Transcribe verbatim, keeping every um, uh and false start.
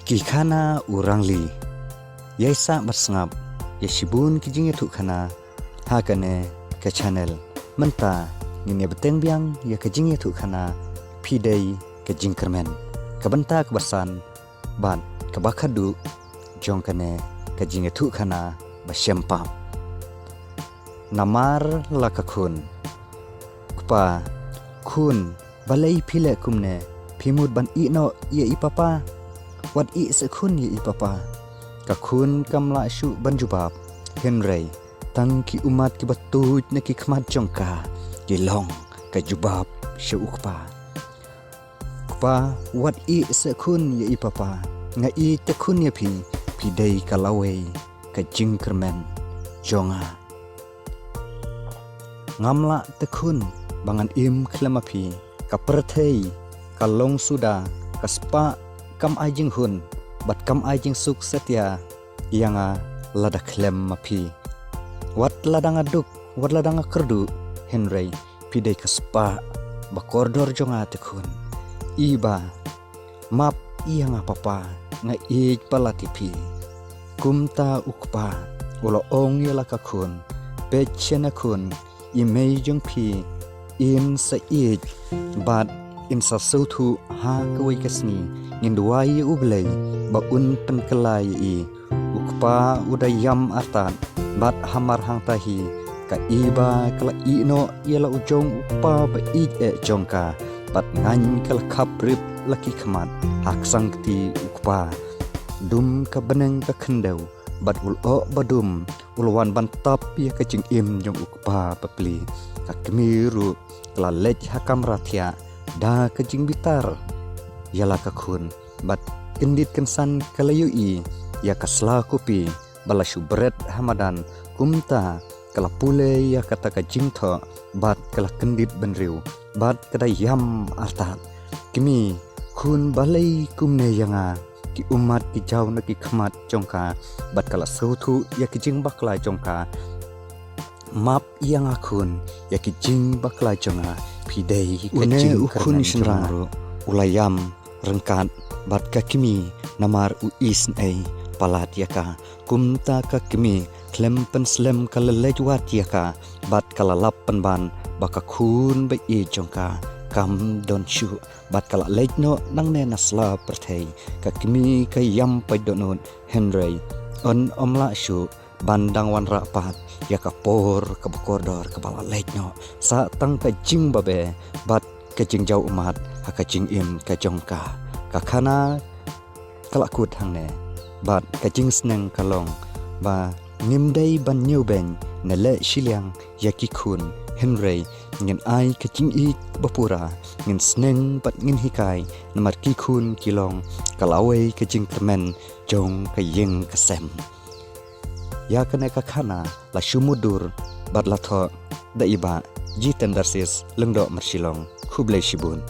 Ki khana u rangli. Ïai sah bad sngap ïa shibun ki jingïathuhkhana ha kane ka channel. Mynta ngin ïa bteng biang ïa ka jingïathuhkhana Phi dei ka jingkyrmen, ka bynta kaba san bad kaba khadduh jong kane ka jingïathuhkhana ba shem pap. Namar la ka khun. Kpa, khun, balei phi leh kumne? Phi mut ban ïeh noh ïa i papa? Wat ïeh seh khun ïa i papa. Ka khun kam lah shuh ban jubab, hynrei tang ki ummat kiba tuid na ki khmat jong ka ki long ka jubab sha u kpa. Kpa, wat ïeh seh khun ïa i papa. Nga ïeit te khun ïa phi, phi dei ka lawei ka jingkyrmen jong nga. Ngam lah te khun ba ngan im khlem ma phi. Ka pyrthei ka long suda, ka spah kam ai jinghun bad kam ai jingsuk satia ïa nga lada khlem ma phi. Wat lada nga duk, wat lada nga kyrduh, hynrei phi dei ka spah ba kordor jong nga te khun. I ba, map ïa nga papa, nga ïeit palat ïa phi. Kumta u kpa u la ong ïa la ka khun, peit sha na khun, i mei jong phi in sa ïeit bad in sa sngewthuh ha kawei ka sngi. Ngin duwai ïa U Blei ba un pynkylla ïa i. U kpa u da ïam artat bad hamar hangta hi ka i ba ka la ïeh noh ïa la u jong u kpa ba ïeit eh jong ka, bad ngaiñ ka la khap rip la ki khmat ha ka sang kti u kpa. Dum ka bneng ka khyndew bad u lyoh ba dum u la wan ban tap ïa ka jingim jong u kpa bapli. Ka kmie ruh ka la leit ha kamra thiah da ka jingbitar ïa la ka khun bad kyndit kynsan ka la ïohi ïa ka sla kopi ba la shu bret ha madan. Kumta ka la pule ïa kata ka jingthoh bad ka la kyndit bynriew bad ka da ïam artat. Kmie, khun, balei kumne ïa nga? Ki ummat ki jaw na ki khmat jong ka bad ka la sngewthuh ïa ki jingbakla jong ka. Map ïa nga khun ïa ki jingbakla jong nga, phi dei ka jingkyrmen jong nga. Une u khun shynrang ruh u la ïam ryngkat bad ka kmie namar u isynei palat ïa ka. Kumta ka kmie khlem pynslem ka la leit wad ïa ka bad ka la lap pynban ba ka khun ba ïeit jong ka kam don shuh bad ka la leit noh nangne na sla pyrthei. Ka kmie ka ïam pait dohnud, hynrei un ym lah shuh ban dang wanrah pat ïa ka por kaba kordor kaba la leit noh. Sah tang ka jingbabe bad ka jingjaw ummat ha ka jingim ka jong ka. Ka khana ka la kut hangne bad ka jingsneng ka long ba ngim dei ban ñiewbeiñ ne leh shiliang ïa ki khun, hynrei ngin ai ka jingïeit ba pura, ngin sneng bad ngin hikai, namar ki khun ki long ka lawei ka jingkyrmen jong ka ïing ka sem. Ïa kane ka khana la shu mutdur bad la thoh da i Bah Jitendra Sis Lyngdoh Marshillong. Khublei shibun.